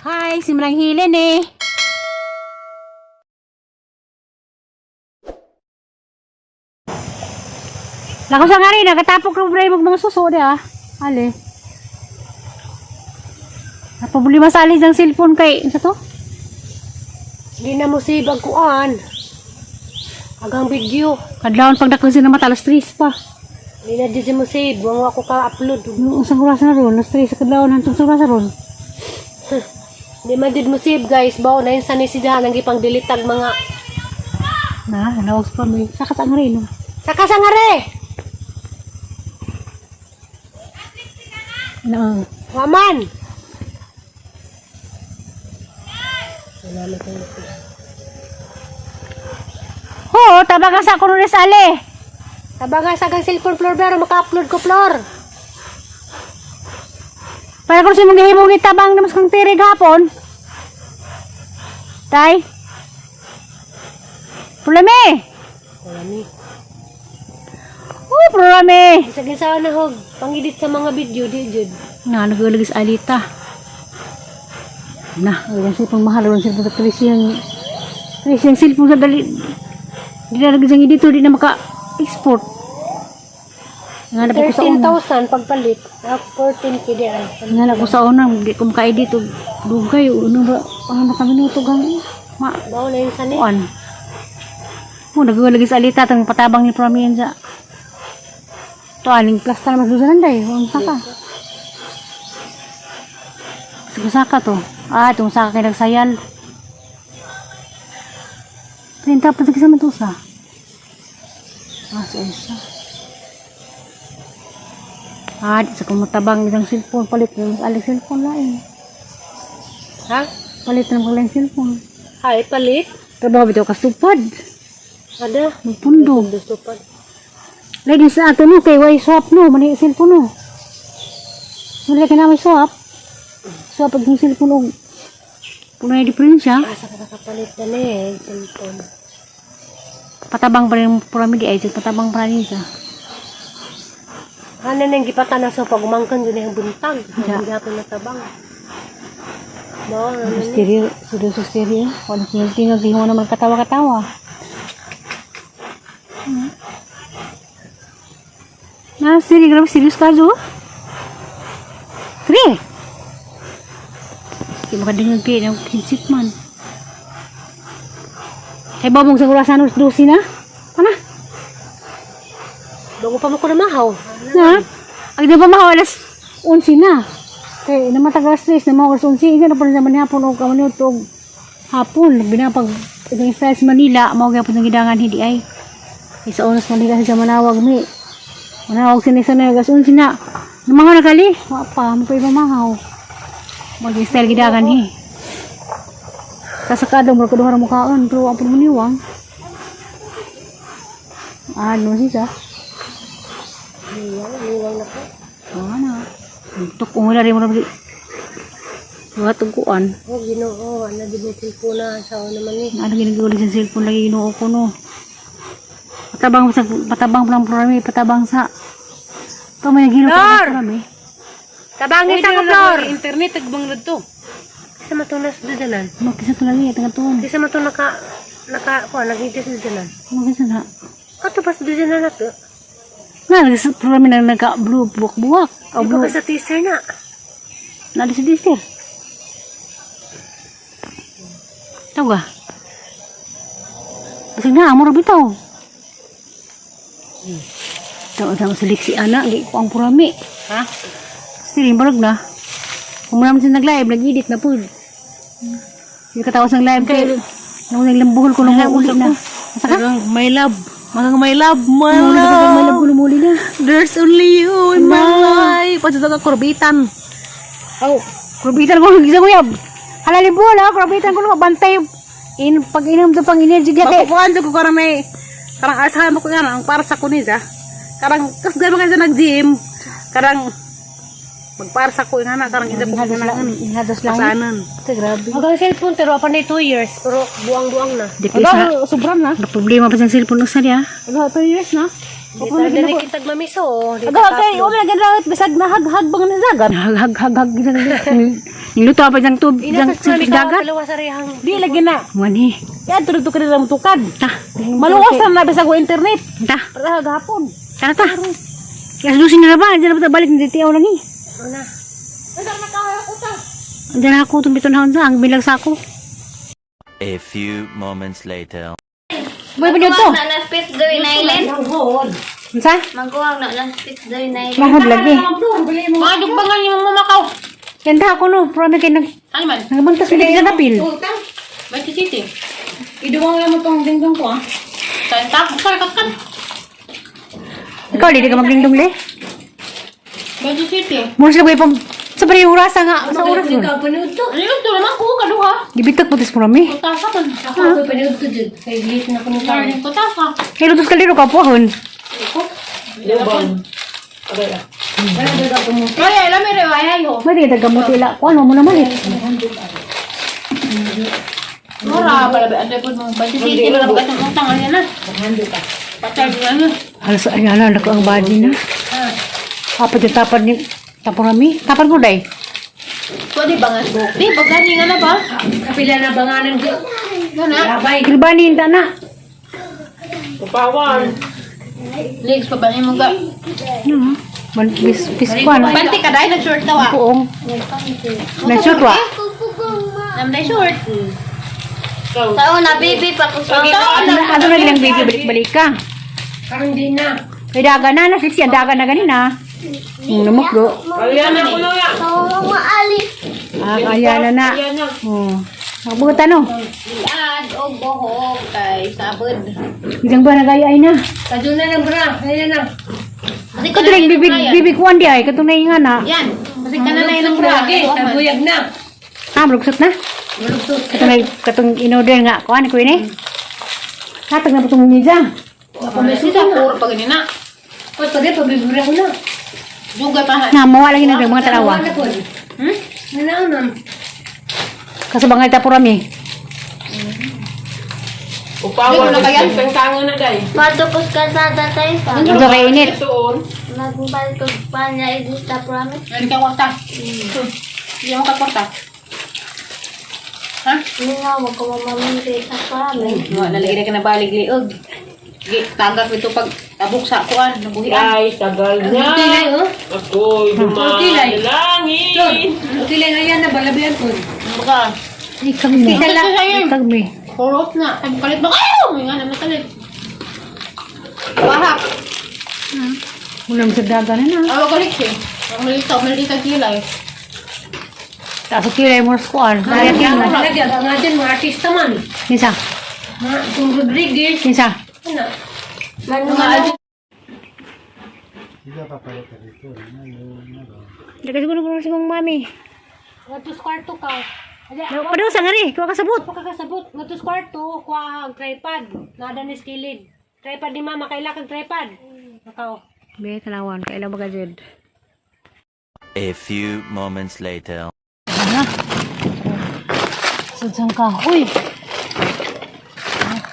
Hi, simulang hilin eh. Lakas nga rin, nakatapok ng bray mga suso dia. Ali. Napabuli masalis ng cellphone kay, sa to? Hindi na mo save ang kuan. Agang video. Kadlawon pag nakusin na matalas 3 pa. Hindi na di mo save. Huwag ako ka-upload. Yung isang oras na ron, nas 3 sa kadlawon ng isang oras na ron. Hindi man did mo save guys. Bawa na yung sanisidahan. Ang ipang delitag mga. Na, nawas pa mo. Sakat ang rin. Saka sa nga re! Na, Waman! ho, taba ka sa kuno ni Sale. Tabaga sa agang cellphone floor pero maka-upload ko floor. Para kung simong gihimong itabang namas kong tirig hapon. Tay. Probleme. Wala ni. Oh, probleme. Isagin sa na hog. Pangidit sa mga video. Di jud. Na, nagulagis alita. Na, ayan siya pang mahal. Ayan siya pang tulis yung cellphone sa dali. Di na nagis ang dito. Di na maka-export. Nga na po ko sa una. 13,000 pagpalit. 14 kidian. Nga na ko sa una. Di ko maka-edit. Dugay. Ano ba? Ano kami nuto gang. Bawa na yung sani. Kuan. Oh, nagulagis alita. Tang patabang ni Promian sa. Ito, aling plasta na magdusanan day. Huwag saka. Sige saka to. Ah, itong saka kayo nagsayal. 30 pa sa matusa. Ah, sa isa. Ah, di sa kumutabang isang cellphone. Palit na aling cellphone lain. Ha? Palit na aling cellphone. Hay, palit. Trabaho bitaw kastupad. Ada. Magpundo. Gusto pa. Lagi sa ato no, kay way swap no, mani cellphone no. Wala ka na may swap. Swap pag yung cellphone no. Punay diferensya. Asa ka nakapalit na ni cellphone. Patabang pa rin purami di ay, patabang pa rin siya. Ano nang gipatan na sa pagumangkan yun yung buntag. Ja. Hindi ako natabang. Bawa na ni. Stereo, sudo sa stereo. Wala tingog di mo naman katawa-katawa. Na, stereo, grabe, serious ka, Jo? Three! Hindi makadingag kayo ng kinsit man. Ay, babong sa kurasan, dosi na? Ano? Bago pa mo ko na mahaw. Na? Ang di ba makawalas 11 na? Kaya namatagal stress na makawalas 11. Isa na pa rin naman hapon o kamanot o hapon. Binapag itong style sa Manila. Mawag ng gidangan hindi ay. Isa oras Manila sa manawag mi. Manawag sinisa na gas 11 na. Namahaw na kali. Wapa, mo pa ibamahaw. Mag-style gidangan hi. Sasakadong mo kaduhara mo kaon. Pero ang pagmuniwang. Ano siya? Niwang na po. Ano? Tuk umula rin mo na mga tuguan. Oh, ginoo. Ano din yung cellphone na. Sao naman ni. Ano ginagawa sa cellphone lagi inuo ko no. Patabang lang programi, patabang sa. Ito may nagino pa programi. Tabangin sa ko, Flor. Internet, tagbang na to. Isa matunas dadanan. Makisa to lagi, tanga tuon. Isa matu naka, naghitis dadanan. Makisa na. Kato pas dadanan na to. Nga, nagsa programi na nagka-blue buwak-buwak. O Di blue. ba ka sa teaser na? Nadi sa disir. Tau ga? Basig na, amor bitaw. Tau sa liksi anak, di ko ang programi. Ha? Siling barag na. Kung naman siya nag-live, nag-edit na po. Hindi katawas ng live kayo. Nung naglambuhol ko nung uli na. Masa ka? My love. Mga my love. My May love. love ko nung uli na. There's only you in my life. Pati sa kurbitan. Oh, krubitan ko nung isang uyab. Halali buwan ha, krubitan ko nung bantay. Pag inom to pang energy diya kay. Makukuhan sa ko karang may. Karang asahan mo ko yan. Ang para sa kunisa. Karang kas gano'n kayo sa nag-gym. Karang magpara sa ko nga na. Karang kita po Inhados lang. pasanan. Ito, grabe. Hanggang cellphone pero pa na 2 years. Pero buang-buang na. Di pa isa. Sobram na. Na problema pa sa cellphone ng sarya. Ano, 2 years na. Di tayo na nakitag mamiso. Di Aga, kay, wala ganrawit. Bisag na hag-hag bang nasagan. Hag. Niluto pa dyan tub, dyan Inasas ko na may dagat. dalawa sa rehang. Di lagi na. Mani. Yan, tulog ka rin tukad. Ta. Maluwas na nabisa ko internet. Ta. Para gahapon. Tara ta. Kaya susin na ba? Diyan na ba balik ng titiyaw lang eh. Ano? Diyan na ako itong bitonahon sa ang bilang sako. A few moments later. Boy pa dito. Na na fit doy na ilen. Sa? Magkuwag na fit doy na ilen. Mahod lagi. Mga dugbangan yung mamakaw. Yan ta ako no. Pero kayo Ano man? nagbantas mo dito sa napil. May titi. Iduwang lang mo tong dingdong ko ah. Tanta, sarkakan. Ikaw, di ka maglingdong le. May titi. Muna sila boy pang sa bari urasa nga. Sa oras mo. Ikaw panood to. Ano yung naman ko, kaduha. Gibitak putis mo rami. Kutasa man. Ako panood to dyan. Kaya gilis na ko ng tao. Learning kutasa. Kaya lutos ka liro ka po ahon. Kaya alam mo rin, ay ho. Mati ka tagamot ila. Kung ano mo naman eh. Mura, pala ba, ante po mong basisiti mo lang bagat ng utang, ano yan na. Patay mo ano. Halos ay ala ko ang body na. Apa yung tapad ni tapon rami? Tapad ko day. Pwede ba nga? Di, pag gani nga na ba? Kapila na banganan dyan. Gana. Kilbani ta na. Legs pa ba niyo mo ga? Ano? Man bis ko ano. Panty ka dahil nag-short daw ah. Puong. Nashoot wa. Namday short. Tao na baby pa ko sa. Ano na gilang baby balik-balik ka. Parang di na. Kaya daga na nasis yan daga na ganina. Namukdo. Tao maalis. Ah kaya na. Oh. Mabuhat ano? Iad o bohog kay sabod. Isang ba nagaya ay na. Kadyo na lang bra. Ayan na. Kasi ka Katuling bibi kuan di ay katunay nga na. Yan. Kasi ka na na yun ang bra. Lagi. Nabuyag na. Ah, malugsot na. Malugsot. Katong in-order nga kuan ko ini. Katag na putong niya. Kasi sa puro pag ganyan na. O, pagay, pabibura ko na. Juga pa. Na mawala lagi na mga tarawa. Nanaunan. Kasi bangay ta purami. Upawan na kaya. Patupos ka sa datay pa. Ito kay init. Magbalik ko pa niya idista promise. Yan ka kwarta. Hindi mo ka kwarta. Ha? Hindi nga wag ko mamamili sa promise. Nalagay ka na balig liog. Tagak ito pag tabuk sa kuan, nabuhian. Ay, tagal niya. Tilay, oh. Ako'y Tilay. dumalangin. Tilay na yan na balabihan ko. Baka, Ikag mi. Isa lang. Ikag mi. horot na. Ay, kalit ba kayo? May nga naman kalit. Bahak. Ulam sa daga na na. Awa kalit siya. Ang malitaw kilay. Tapos kilay mo sa kuan. Kaya tingnan. Lagi, ang nga dyan, mga artista man. Nisa. Kung Rodriguez. Nisa. Ano? Daga siguro ko si mong mami. Ngatus kwarto ka. Padaw sa ngari. Kuha ka sabot. Pagkakasabot, ngatus kwarto, kuha ang tripod. Nada ni skilid. Tripod ni mama, kailakang tripod. Nakaw. Be, tanawan. Kailan ba ka dyan? A few moments later. Ano? Sadsang kahoy.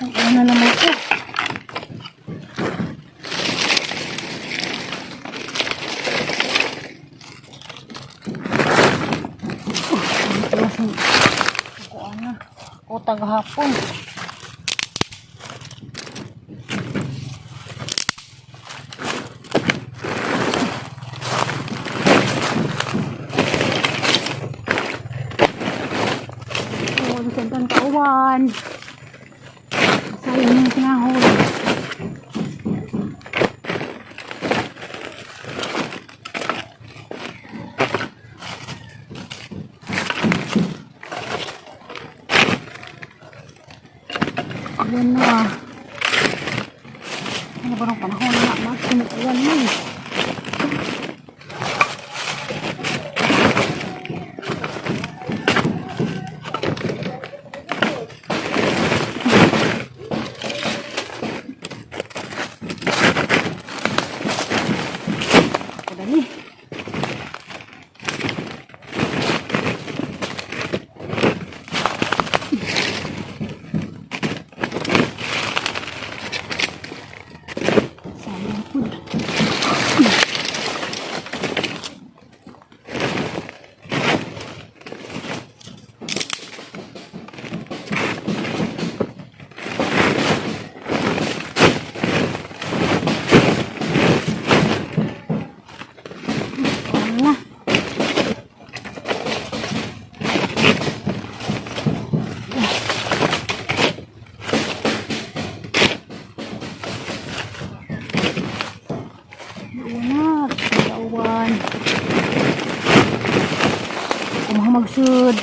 Ano na naman ko? O tagahapon. Saan kauwan. Sayang yung pinahol. Ayan na. Ano ba ng panahon na? Magsinukulan na eh. Dali. Sayang po. Magsud.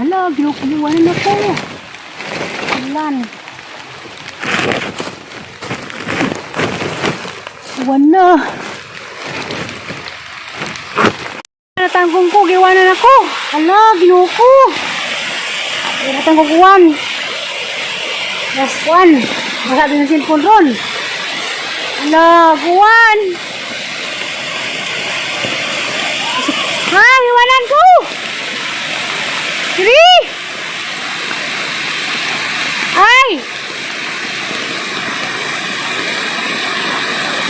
Lah, ginukuliwanan ako. Alan. Iwan na. Natanggong ko, giwanan ako. Ala, ginuko. Natanggong kuwan. Last one. Masabi ng cellphone ron. Ala, kuwan. Ha, iwanan ko. Diri! Ay!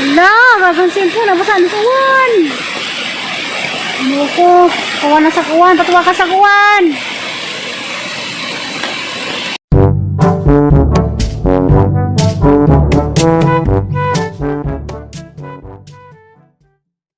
Wala! Gagansin ko. Nabasaan ko kuwan. Ano ko? Kawan na sa kuwan. Patuwa ka sa kuwan.